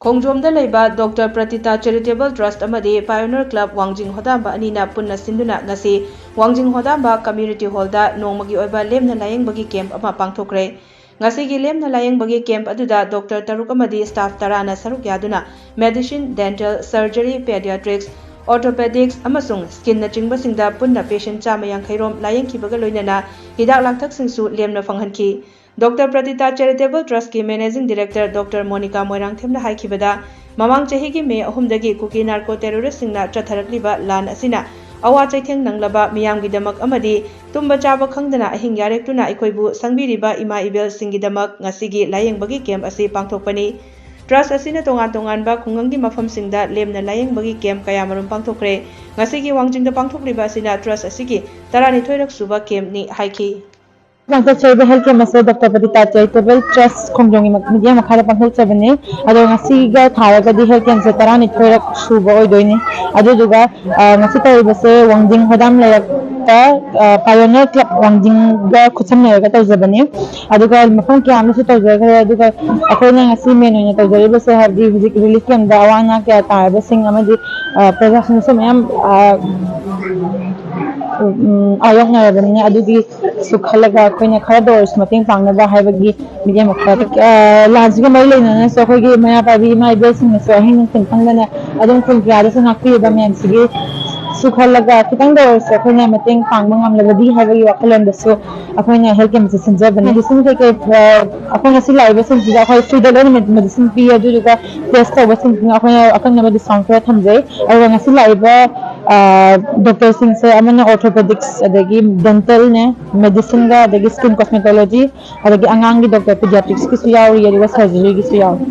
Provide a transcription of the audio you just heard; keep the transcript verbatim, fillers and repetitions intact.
ꯈꯣꯡꯖꯣꯝꯗ ꯂꯩꯕ doctor Pratita charitable trust ꯑꯃꯗꯤ ꯄꯥꯏꯑꯣꯅꯤꯌꯔ club ꯋꯥꯡꯖꯤꯡ ꯍꯣꯗꯥꯝꯕ ꯑꯅꯤꯅ ꯄꯨꯟꯅ ꯁꯤꯟꯗꯨꯅ ꯉꯁꯤ ꯋꯥꯡꯖꯤꯡ ꯍꯣꯗꯥꯝꯕ ꯀꯝꯃ꯭ꯌꯨꯅꯤꯇꯤ ꯍꯣꯜꯗ ꯅꯣꯡꯃꯒꯤ ꯑꯣꯏꯕ ꯂꯦꯝꯅ ꯂꯥꯌꯦꯡꯕꯒꯤ ꯀꯦꯝꯞ ꯑꯃ ꯄꯥꯡꯊꯣꯛꯈ꯭ꯔꯦ꯫ ꯉꯁꯤꯒꯤ ꯂꯦꯝꯅ ꯂꯥꯌꯦꯡꯕꯒꯤ ꯀꯦꯝꯞ ꯑꯗꯨꯗ ꯗꯣꯛꯇꯔ ꯇꯔꯨꯛ ꯑꯃꯗꯤ ꯁ꯭ꯇꯥꯐ ꯇꯔꯥꯅ ꯁꯔꯨꯛ ꯌꯥꯗꯨꯅ medicine, dental, surgery, pediatrics, orthopedics ꯑꯃꯁꯨꯡ skin ꯅꯆꯤꯡꯕꯁꯤꯡꯗ ꯄꯨꯟꯅ ꯄꯦꯁꯦꯟꯠ ꯆꯥꯝꯃ ꯌꯥꯡꯈꯩ ꯔꯣꯝ ꯂꯥꯌꯦꯡꯈꯤꯕꯒ ꯂꯣꯏꯅꯅ ꯍꯤꯗꯥꯛ ꯂꯥꯡꯊꯛꯁꯤꯡꯁꯨ ꯂꯦꯝꯅ ꯐꯪꯍꯟꯈꯤ꯫ ꯗꯣꯛꯇꯔ ꯄ꯭ꯔꯇꯤꯇꯥ ꯆꯦꯔꯤꯇꯦꯕꯜ ꯇ꯭ꯔꯁꯠꯀꯤ ꯃꯦꯅꯦꯖꯤꯡ ꯗꯤꯔꯦꯛꯇꯔ ꯗꯣꯛꯇꯔ ꯃꯣꯅꯤꯀꯥ ꯃꯣꯏꯔꯥꯡꯊꯦꯝꯅ ꯍꯥꯏꯈꯤꯕꯗ, ꯃꯃꯥꯡ ꯆꯍꯤꯒꯤ ꯃꯦ ꯑꯍꯨꯝꯗꯒꯤ ꯀꯨꯀꯤ ꯅꯥꯔꯀꯣ ꯇꯦꯔꯣꯔꯤꯁ꯭ꯠꯁꯤꯡꯅ ꯆꯠꯊꯔꯛꯂꯤꯕ ꯂꯥꯟ ꯑꯁꯤꯅ ꯑꯋꯥ ꯆꯩꯊꯦꯡ ꯅꯪꯂꯕ ꯃꯤꯌꯥꯝꯒꯤꯗꯃꯛ ꯑꯃꯗꯤ ꯇꯨꯝꯕ ꯆꯥꯕ ꯈꯪꯗꯅ ꯑꯍꯤꯡ ꯌꯥꯔꯦꯛꯇꯨꯅ ꯑꯩꯈꯣꯏꯕꯨ ꯁꯪꯕꯤꯔꯤꯕ ꯏꯃꯥ ꯏꯕꯦꯜꯁꯤꯡꯒꯤꯗꯃꯛ ꯉꯁꯤꯒꯤ ꯂꯥꯌꯦꯡꯕꯒꯤ ꯀꯦꯝꯞ ꯑꯁꯤ ꯄꯥꯡꯊꯣꯛꯄꯅꯤ꯫ ꯇ꯭ꯔꯁꯠ ꯑꯁꯤꯅ ꯇꯣꯉꯥꯟ ꯇꯣꯉꯥꯟꯕ ꯈꯨꯡꯒꯪꯒꯤ ꯃꯐꯝꯁꯤꯡꯗ ꯂꯦꯝꯅ ꯂꯥꯌꯦꯡꯕꯒꯤ ꯀꯦꯝꯞ ꯀꯌꯥꯃꯔꯨꯝ ꯄꯥꯡꯊꯣꯛꯈ꯭ꯔꯦ꯫ ꯉꯁꯤꯒꯤ ꯋꯥꯡꯖꯤꯡꯗ ꯄꯥꯡꯊꯣꯛꯂꯤꯕ ꯑꯁꯤꯅ ꯇ꯭ꯔꯁꯠ ꯑꯁꯤꯒꯤ ꯇꯔꯥꯅꯤꯊꯣꯏꯔꯛ ꯁꯨꯕ ꯀꯦꯝꯞꯅꯤ ꯍꯥꯏꯈꯤ꯫ ꯄꯥꯡꯊꯣꯛꯆꯔꯤꯕ ꯍꯦꯜꯊ ꯀꯦꯝꯞ ꯑꯁꯤ ꯗꯣꯛꯇꯔ ꯄ꯭ꯔꯗꯤꯇꯥ ꯆꯦꯔꯤꯇꯦꯕꯜ ꯇ꯭ꯔꯁꯠ ꯈꯣꯡꯖꯣꯝꯒꯤ ꯃꯤꯠꯌꯦꯡ ꯃꯈꯥꯗ ꯄꯥꯡꯊꯣꯛꯆꯕꯅꯤ꯫ ꯑꯗꯣ ꯉꯁꯤꯒ ꯊꯥꯔꯒꯗꯤ ꯍꯦꯜꯊ ꯀꯦꯝꯞꯁꯦ ꯇꯔꯥꯅꯤꯊꯣꯏꯔꯛ ꯁꯨꯕ ꯑꯣꯏꯗꯣꯏꯅꯤ꯫ ꯑꯗꯨꯗꯨꯒ, ꯑ, ꯉꯁꯤ ꯇꯧꯔꯤꯕꯁꯦ ꯋꯥꯡꯖꯤꯡ ꯍꯣꯗꯥꯝ ꯂꯩꯔꯛꯇ, ꯑ, ꯄꯥꯏꯑꯣꯅꯤꯌꯔ ꯀ꯭ꯂꯕ ꯋꯥꯡꯖꯤꯡꯒ ꯈꯨꯠꯁꯝꯅꯔꯒ ꯇꯧꯖꯕꯅꯤ꯫ ꯑꯗꯨꯒ ꯃꯐꯝ ꯀꯌꯥ ꯑꯃꯁꯨ ꯇꯧꯖꯈ꯭ꯔꯦ꯫ ꯑꯗꯨꯒ ꯑꯩꯈꯣꯏꯅ ꯉꯁꯤ ꯃꯦꯟ ꯑꯣꯏꯅ ꯇꯧꯖꯔꯤꯕꯁꯦ, ꯍꯥꯏꯕꯗꯤ ꯍꯧꯖꯤꯛ ꯔꯤꯂꯤꯐ ꯀꯦꯝꯞꯇ ꯑꯋꯥ ꯑꯅꯥ ꯀꯌꯥ ꯇꯥꯔꯕꯁꯤꯡ ꯑꯃꯗꯤ, ꯑ, ꯄ꯭ꯔꯖꯥꯁꯤꯡꯁꯨ ꯃꯌꯥꯝ, ꯑ, ꯎꯝ, ꯑꯋꯥ ꯌꯣꯛꯅꯔꯕꯅꯤꯅ, ꯑꯗꯨꯒꯤꯁꯨ ꯈꯜꯂꯒ ꯑꯩꯈꯣꯏꯅ ꯈꯔꯗ ꯑꯣꯏꯔꯁꯨ ꯃꯇꯦꯡ ꯄꯥꯡꯅꯕ ꯍꯥꯏꯕꯒꯤ ꯃꯤꯠꯌꯦꯡ ꯃꯈꯥꯗ, ꯑ, ꯂꯥꯟꯁꯤꯒ ꯃꯔꯤ ꯂꯩꯅꯅꯁꯨ ꯑꯩꯈꯣꯏꯒꯤ ꯃꯩꯔꯥ ꯄꯥꯏꯕꯤ ꯏꯃꯥ ꯏꯕꯦꯜꯁꯤꯡꯅꯁꯨ ꯑꯍꯤꯡ ꯅꯨꯡꯊꯤꯜ ꯈꯪꯗꯅ ꯑꯗꯨꯝ ꯈꯨꯜ ꯀꯌꯥꯗꯁꯨ ꯉꯥꯛꯄꯤꯔꯤꯕ ꯃꯌꯥꯝꯁꯤꯒꯤꯁꯨ ꯈꯜꯂꯒ ꯈꯤꯇꯪꯗ ꯑꯣꯏꯔꯁꯨ ꯑꯩꯈꯣꯏꯅ ꯃꯇꯦꯡ ꯄꯥꯡꯕ ꯉꯝꯂꯕꯗꯤ ꯍꯥꯏꯕꯒꯤ ꯋꯥꯈꯜꯂꯣꯟꯗꯁꯨ ꯑꯩꯈꯣꯏꯅ ꯍꯦꯜꯊ ꯀꯦꯝꯞꯁꯦ ꯁꯤꯟꯖꯕꯅꯤ꯫ ꯃꯦꯗꯤꯁꯤꯟ ꯀꯩꯀꯩ, ꯑ, ꯑꯩꯈꯣꯏ ꯉꯁꯤ ꯂꯥꯛꯏꯕꯁꯤꯡꯁꯤꯗ ꯑꯩꯈꯣꯏ ꯐ꯭ꯔꯤꯗ ꯂꯣꯏꯅ ꯃꯦꯗꯤꯁꯤꯟ ꯄꯤ, ꯑꯗꯨꯗꯨꯒ ꯇꯦꯁ ꯇꯧꯕꯁꯤꯡꯁꯤꯅ ꯑꯩꯈꯣꯏꯅ ꯑꯀꯛꯅꯕ ꯗꯤꯁꯀꯥꯎꯟ ꯈꯔ ꯊꯝꯖꯩ꯫ ꯑꯗꯨꯒ ꯉꯁꯤ ꯂꯥꯛꯏꯕ, ꯑ, ꯗꯣꯛꯇꯔꯁꯤꯡꯁꯦ ꯑꯃꯅ ꯑꯣꯔꯊꯣꯄꯦꯗꯤꯛꯁ, ꯑꯗꯒꯤ ꯗꯦꯟꯇꯦꯜꯅꯦ, ꯃꯦꯗꯤꯁꯤꯟꯒ, ꯑꯗꯒꯤ ꯁ꯭ꯀꯤꯟ ꯀꯣꯁꯃꯦꯇꯣꯂꯣꯖꯤ, ꯑꯗꯒꯤ ꯑꯉꯥꯡꯒꯤ ꯗꯣꯛꯇꯔ ꯄꯤꯗꯤꯌꯥꯇ꯭ꯔꯤꯛꯁꯀꯤꯁꯨ ꯌꯥꯎꯔꯤ, ꯑꯗꯨꯒ ꯁꯔꯖꯔꯤꯒꯤꯁꯨ ꯌꯥꯎꯔꯤ꯫